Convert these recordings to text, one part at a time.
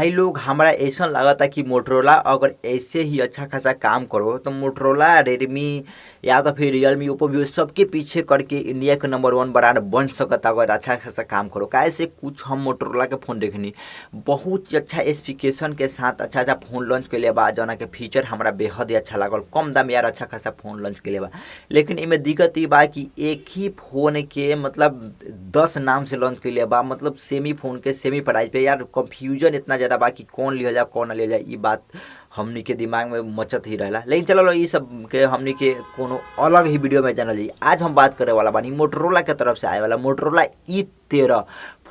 भाई लोग हमरा ऐसा लागता कि मोटरोला अगर ऐसे ही अच्छा खासा काम करो तो मोटरोला, रेडमी या तो फिर रियलमी, ओप्पो, वीवो सबके पीछे करके इंडिया के नंबर 1 ब्रांड बन सकता अगर अच्छा खासा काम करो। काहे से कुछ हम मोटरोला के फ़ोन देखनी बहुत ही अच्छा स्पेसिफिकेशन के साथ अच्छा अच्छा फ़ोन लॉन्च के लिए बा, जना के फीचर हमरा बेहद ही अच्छा लागल। कम दाम यार अच्छा खासा फ़ोन लॉन्च के लिए बा, लेकिन इमें दिक्कत ई बा कि एक ही फ़ोन के मतलब 10 नाम से लॉन्च के लिए बा, मतलब सेमी फ़ोन के सेमी प्राइस पे यार कंफ्यूजन इतना ज़्यादा बा कि कौन लिया जाए कौन ना लिया जाए, ये बात हमनी के दिमाग में मचत ही रहेला। लेकिन चलो ये सब के हमनी के कोनो अलग ही वीडियो में जानल जाई। आज हम बात करे वाला बानी मोटरोला के तरफ से आए वाला मोटरोला E13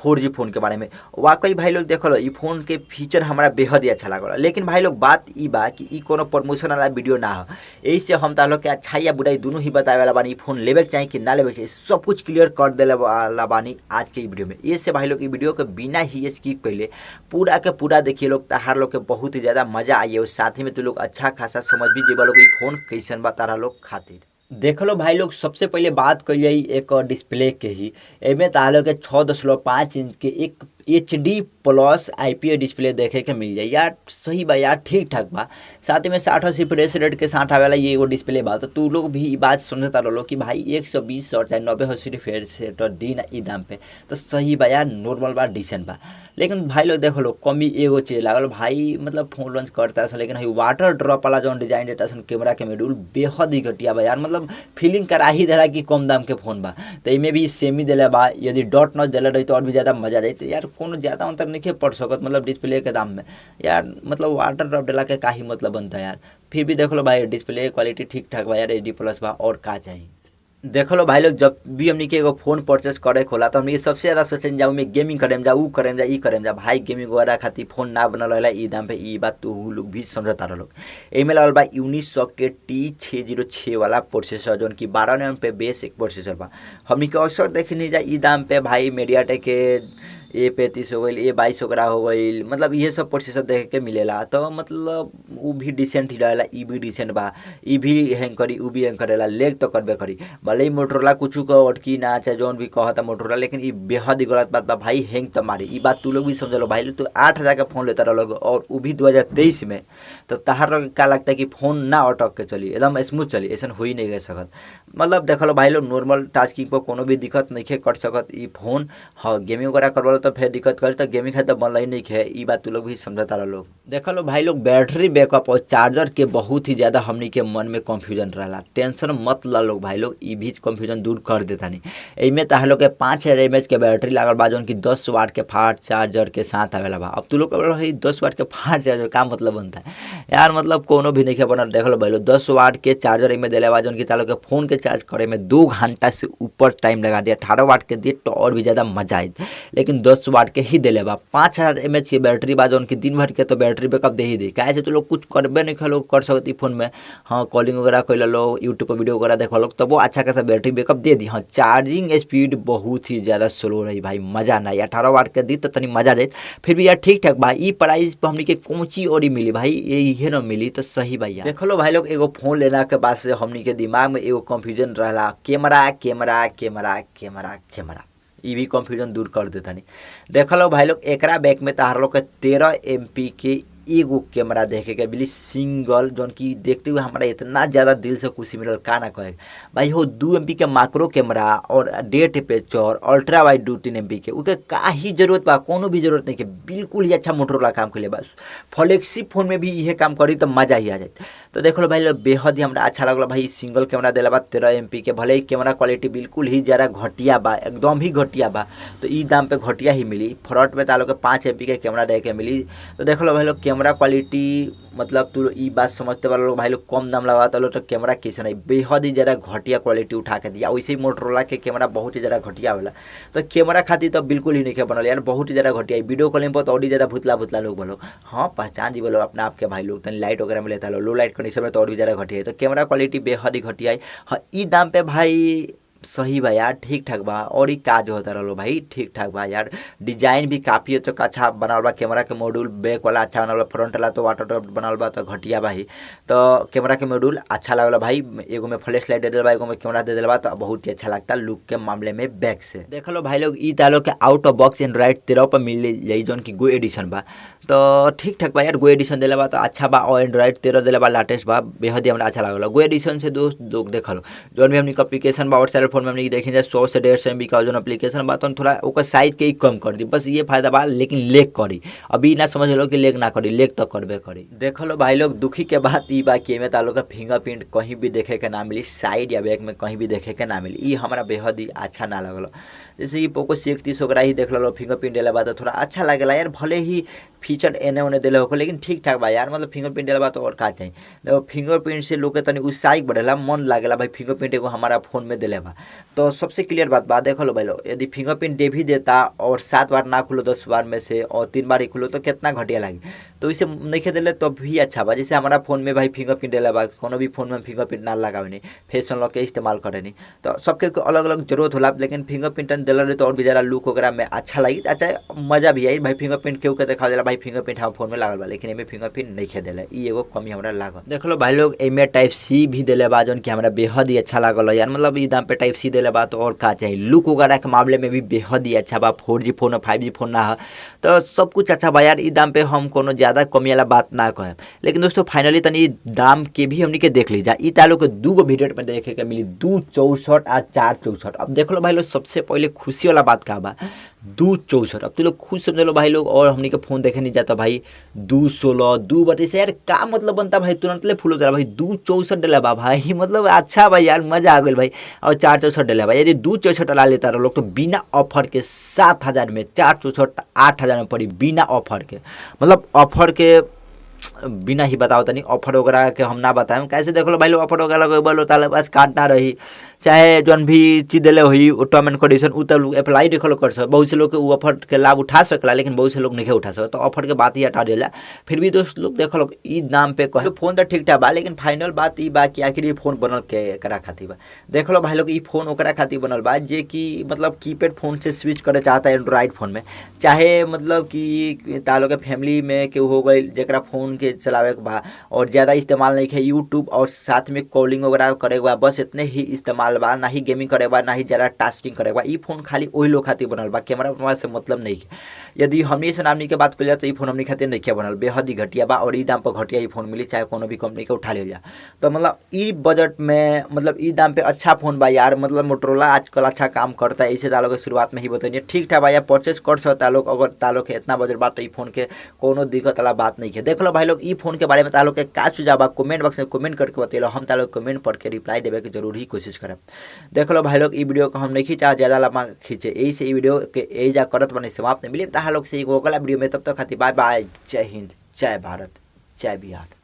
4G phone के बारे में। वाकई भाई लोग देखल ई फ़ोन के फीचर हमारा बेहद ही अच्छा लागल, लेकिन भाई लोग बात ई बा कि ई कोनो प्रमोशन वाला वीडियो ना हो, यही से हम तालो के अच्छा या बुराई दोनों ही बतावे वाला बानी। फोन लेवे के चाही कि ना लेवे के चाही सब कुछ क्लियर कर देले वाला बानी आज के ई वीडियो में। ये से भाई लोग ई वीडियो के बिना ही स्किप कैले पूरा के पूरा देखिए लोग, तहार लोग के बहुत ही ज़्यादा मजा आई और साथ ही में तो लोग अच्छा खासा समझ भी जेबा लोग ई फोन कैसन बा तारा लोग खातिर। देख लो भाई लोग सबसे पहले बात कल जाई एक डिस्प्ले के ही, एमे तार लोग के 6.5 इंच के एक HD plus IPS display देखे के मिल जाए यार, सही बा यार, ठीक ठाक बा। साथ में 60 रिफ्रेश रेट के साथ आवेला ये एगो डिस्प्ले बा। तो तू लोग भी बात समझता रहो कि भाई 120 और चाहे 90 रिफ्रेश रेट दी ना ई दाम पे, तो सही बा यार, नॉर्मल बा, डिसेंट बा। लेकिन भाई लोग देखो लो कमी एगो चीज लागल भाई, मतलब फोन लॉन्च करता है लेकिन हई वाटर ड्रॉप वाला जो डिजाइन देता है कैमरा के मॉड्यूल बेहद ही घटिया बा यार, मतलब फीलिंग करा ही देला कि कम दाम के फोन बा। तो इमे भी सेमी देला बा, यदि डॉट नॉच देला रही तो और भी ज़्यादा मजा जाए। तो यार कोनो ज़्यादा अंतर नहीं पड़ सकत मतलब डिस्प्ले के दाम में यार, मतलब वाटर ड्रॉप देला के का ही मतलब बनता है यार। फिर भी देख लो भाई डिस्प्ले क्वालिटी ठीक ठाक बा यार, HD plus बा, और का चाहिए। देख लो भाई लोग जब भी हमनी के एगो फोन परचेस करे होला तो हमनी सबसे ज़्यादा सोचें जाऊ में गेमिंग करेम जा, ऊ करेम जा, ई करेम जा। भाई गेमिंग वगैरह खातिर फोन ना बनल रहेला ई दाम पे, ई बात तू लोग भी समझता रहो। एमे लगल बा यूनिसॉक के T606 वाला प्रोसेसर, जौन कि 12 एम पे बेस एक प्रोसेसर बा। हमनी के अक्सर देखनी जा ई दाम पे भाई मीडियाटेक के A35 हो गई, A22 वगैरह हो गई, मतलब ये सब प्रोसेसर देखे के मिलेला। तो मतलब ऊ भी डिसेंट ही रहेला, ई भी डिसेंट बा, ई भी हैंग करी ऊ भी हैंग करेला, लेग तो करबे करी। भले ही मोटरोला कुछ को अटकी ना चाहे जौन भी कहता मोटरोला, लेकिन ई बेहद ही गलत बात बा भाई, हैंग तो मारी। ई बात तू लोग भी समझ लो भाई। तो 8000 का फोन लेता रहो और ऊ भी 2023 में, तो तहार लोग का लगता है कि फोन ना अटक के चली, एकदम स्मूथ चली, ऐसा हो ही नहीं गए सकत। मतलब देख लो भाई लोग नॉर्मल टास्किंग पर कोनो भी दिक्कत नहीं कर सकत ई फोन। हाँ गेमिंग वगैरह करवा तो फिर दिक्कत करी, तो गेमिंग है तो बनल ही नहीं है, ई बात तू लोग भी समझता रहो लोग। देख लो भाई लोग बैटरी बैकअप और चार्जर के बहुत ही ज़्यादा हमनी के मन में कंफ्यूजन रहला, टेंशन मत ला लोग भाई लोग, ई भी कंफ्यूजन दूर कर देता नहीं। एमे ताह लोग के 5000 mAh के बैटरी लागल बा, जौन कि 10 वाट के फास्ट चार्जर के साथ आवेला बा। अब तू लोग के 10 वाट के फास्ट चार्जर का मतलब बनता है यार, मतलब कोनो भी नहीं बनल। देख लो भाई लोग 10 वाट के चार्जर एमे देले बा, जौन कि ताह लोग के फोन के चार्ज करे में 2 घंटा से ऊपर टाइम लगा दिया। 18 वाट के दिए तो और भी ज़्यादा मजा आए, लेकिन 10 वाट के ही देले बा। 5000 mAh के बैटरी बा, जौन कि दिन भर के तो बैटरी बैकअप दे ही दे। काहे से तो लोग कुछ करबे नहीं लोग कर सकती फोन में, हाँ कॉलिंग वगैरह कर लो, यूट्यूब पर वीडियो वगैरह देख लो, तब वो अच्छा खासा बैटरी बैकअप दे दी। हाँ चार्जिंग स्पीड बहुत ही ज़्यादा स्लो रही भाई, मजा ना। 18 वाट के दी तो तनी मजा दे, फिर भी यार ठीक ठाक भाई। ई प्राइस पर हमनी के कोची और मिली भाई, ये ना मिली तो सही भाई। देख लो भाई लोग एगो फोन लेना के बाद से हमनी के दिमाग में एगो कंफ्यूजन रहला, camera camera camera camera camera, ई भी कंफ्यूजन दूर कर देता नहीं। देख लो भाई लोग एकरा बैक में तहार लोग के 13 MP के एगो कैमरा देखे के मिली सिंगल, जौन कि देखते हुए हमारा इतना ज़्यादा दिल से खुशी मिलल का ना कहे भाई। हो 2 MP के माइक्रो कैमरा और 1.5 एपर्चर अल्ट्रा वाइड 2-3 MP के, उके का ही जरूरत बा, कोनो भी जरूरत नहीं के, बिल्कुल ही अच्छा मोटरोला काम के लिए बस। फ्लैगशिप फोन में भी यह काम करी तो मजा ही आ जाए। तो देख लो भाई लोग बेहद ही हमारा अच्छा लगल भाई सिंगल कैमरा दिला बा 13 MP के, भले ही कैमरा क्वालिटी बिल्कुल ही ज़रा घटिया बा, एकदम ही घटिया बा, तो ई दाम पे घटिया ही मिली। फ्रंट में तालो के 5 MP के कैमरा दे के मिली। तो देख लो भाई लोग कैमरा क्वालिटी मतलब तू ई बात समझते वाला लोग भाई लोग कम दाम लगाता लोग तो कैमरा कैसे नहीं, बेहद ही ज़्यादा घटिया क्वालिटी उठा के दिया। वैसे ही मोटरोला के कैमरा बहुत ही ज़्यादा घटिया होला, तो कैमरा खातिर तो बिल्कुल ही नहीं बनल यार, बहुत ही ज़्यादा घटिया। वीडियो कॉलिंग पर तो और ही ज़्यादा भुतला भुतला लोग बोलो, हाँ पहचान जी बोलो अपना आपके भाई लोग, तनी लाइट वगैरह में लेता लो, लो लाइट कंडीशन में तो और भी ज़्यादा घटिया है। तो कैमरा क्वालिटी बेहद ही घटिया है। हाँ ई दाम पे भाई सही बा यार, ठीक ठाक बा, और ही काज होता रहो भाई, ठीक ठाक बा यार। डिजाइन भी काफ़ी अच्छा बनावल बा, कैमरा के मॉड्यूल बैक वाला अच्छा बनावल बा, फ्रंट वाला तो वाटर ड्रॉप बनावल बा तो घटिया बा ही। तो कैमरा के मॉड्यूल अच्छा लगल भाई, एगो में फ्लैश लाइट दे दिल बा, एगो में कैमरा दे दिल बा, तो बहुत ही अच्छा लगता लुक के मामले में बैक से। देख लो भाई लोग ई तालो के आउट ऑफ बॉक्स एंड्रॉइड 13 पर मिल जाई, जौन की गो एडिशन बा। तो ठीक ठाक बा यार, गो एडिशन दिले बा तो अच्छा बा। और एंड्रॉइड 13 दिले बा, लेटेस्ट बा, बेहद ही हमरा अच्छा लागल। गो एडिशन से दोस्त लोग देखल जौन भी हमनी के एप्लीकेशन बा और सारे फोन में हमनी देखे जाए 100 से 150 MB का जौन एप्लीकेशन बा तो थोड़ा ओकर साइज के ही कम कर दी, बस ये फायदा बा। लेकिन लेग करी, अभी ना समझ लो कि लेग ना करी, लेग तो करबे करी। देख लो भाई लोग, दुखी के बात ई बा कि एमे तालो का फिंगरप्रिंट कहीं भी देखे के ना मिली, साइड या बैक में कहीं भी देखे के ना मिली। ई हमरा बेहद ही अच्छा ना लगल। जैसे कि पोको C31 वगैरह ही देख लो, फिंगरप्रिंट देले बा तो थोड़ा अच्छा लागेला यार, भले ही फीचर एने ओने देले होको लेकिन ठीक ठाक बा यार। मतलब फिंगरप्रिंट देले बा तो और का चाहिए। देखो फिंगरप्रिंट से लोग के तनी उत्साहित बढ़ेला, मन लागेला भाई फिंगरप्रिंट एगो हमारा फोन में देले बा। तो सबसे क्लियर बात बा, देख लो भाई लोग, यदि फिंगरप्रिंट दे भी देता और 7 बार ना खुलो 10 बार में से और 3 बार ही खुलो तो कितना घटिया लागी। तो इसे नहीं दिले तो भी अच्छा बा। जैसे हमारा फोन में भाई फिंगरप्रिंट देले बा, कोनो भी फोन में फिंगरप्रिंट ना लगावे नहीं, फेस अनलॉक के इस्तेमाल करे नहीं, तो सबके अलग अलग जरूरत होला। लेकिन फिंगरप्रिंट दिला रहे तो और भी ज़्यादा लुक वगैरह में अच्छा लगी, अच्छा मजा भी आई भाई। फिंगरप्रिंट केहू के देखा जाला भाई फिंगरप्रिंट हम फोन में लागल बा, लेकिन एमे फिंगरप्रिंट नहीं देले, ई एगो कमी हमरा लागल। देख लो भाई लोग, एमे टाइप सी भी देले बा जौन कि हमरा बेहद ही अच्छा लागल यार। मतलब ई दाम पे टाइप सी देले बा तो और का चाहिए। लुक वगैरह के मामले में भी बेहद ही अच्छा बा, 4G phone और 5G phone ना है तो सब कुछ अच्छा बा यार। ई दाम पे हम कोनो ज़्यादा कमी वाला बात ना कहें। लेकिन दोस्तों फाइनली तनी दाम के भी हमनी के देख ली जा। ई तालो के 2 गो वेरिएंट में देखे के मिली, 2 64 आ 4 64। अब देख लो भाई लोग, सबसे पहले खुशी वाला बात का बा, 2 64। अब तो लोग खुद समझ लो भाई लोग, और हमनी के फोन देखे नहीं जाता भाई 2 16 2 32 यार का मतलब बनता भाई, तुरंत ले फुल हो जा भाई। 2 64 डला बा भाई, मतलब अच्छा भाई यार, मजा आ गई भाई। और 4 64 डला भाई, यदि 2 64 डला लेता रहो लोग तो बिना ऑफर के 7000 में, 4 64 8000 में पड़ी बिना ऑफर के। मतलब ऑफर के बिना ही बताओ तनी, ऑफर वगैरह के हम ना बताएं कैसे। देख लो भाई लोग, ऑफर वगैरह लगेबल होता बस काटना रही, चाहे जौन भी चीज दिले हुई टर्म एंड कंडीशन उ तब अप्लाई देख लो कर सक। बहुत से लोग ऑफर के लाभ उठा सकला लेकिन बहुत से लोग नहीं उठा सकता, तो ऑफर के बात ही हटा दिया। फिर भी दोस्त लोग देख लो ई दाम पे कहे फोन तो ठीक ठाक बा, लेकिन फाइनल बात ई बा कि आखिर ये फोन बनल के एकरा खातिर बा। देख लो भाई लोग, ई फोन ओकरा खातिर बनल बा जे कि मतलब कीपैड फोन से स्विच करे चाहता है एंड्रॉइड फोन में, चाहे मतलब कि तालो के फैमिली में केहू हो गई जरा फोन के चलावे के बा और ज़्यादा इस्तेमाल नहीं है यूट्यूब और साथ में कॉलिंग वगैरह करे के बा, बस इतने ही इस्तेमाल बा, ना ही गेमिंग करे बा ना ही ज़्यादा टास्किंग करे बा। ई फोन खाली वही लोग खातिर बनल बा, कैमरा उमरा से मतलब नहीं है। यदि हमनी से आदमी के बात कल जाए तो ई फोन हमनी खातिर नहीं बनल, बेहद ही घटिया बा। और ई दाम पर घटिया ई फोन मिली, चाहे कोनो भी कंपनी के उठा लिया जाए। तो मतलब ई बजट में मतलब ई दाम पे अच्छा फोन बा यार। मतलब मोटरोला आजकल अच्छा काम करता है, इसे तालो के शुरुआत में ही बताइए ठीक ठाक बा यार, परचेस कर सकता लोग। अगर तालो के इतना बजट बा तो ई फोन के कोनो दिक्कत वाला बात नहीं है। देख लो भाई लोग, ई फोन के बारे में तालो के का सुझाव बा कमेंट बॉक्स में कमेंट करके बतैलो, हम तालो कमेंट पढ़ के रिप्लाई देवे के जरूर ही कोशिश करब। देख लो भाई लोग, ई वीडियो को हम नहीं चाह ज़्यादा लंबा खींचे, यही से ई वीडियो के एजा करत बने समाप्त। मिले ताहा लोग से एगो अगला वीडियो में, तब तक खातिर बाय बाय, जय हिंद, जय भारत, जय बिहार।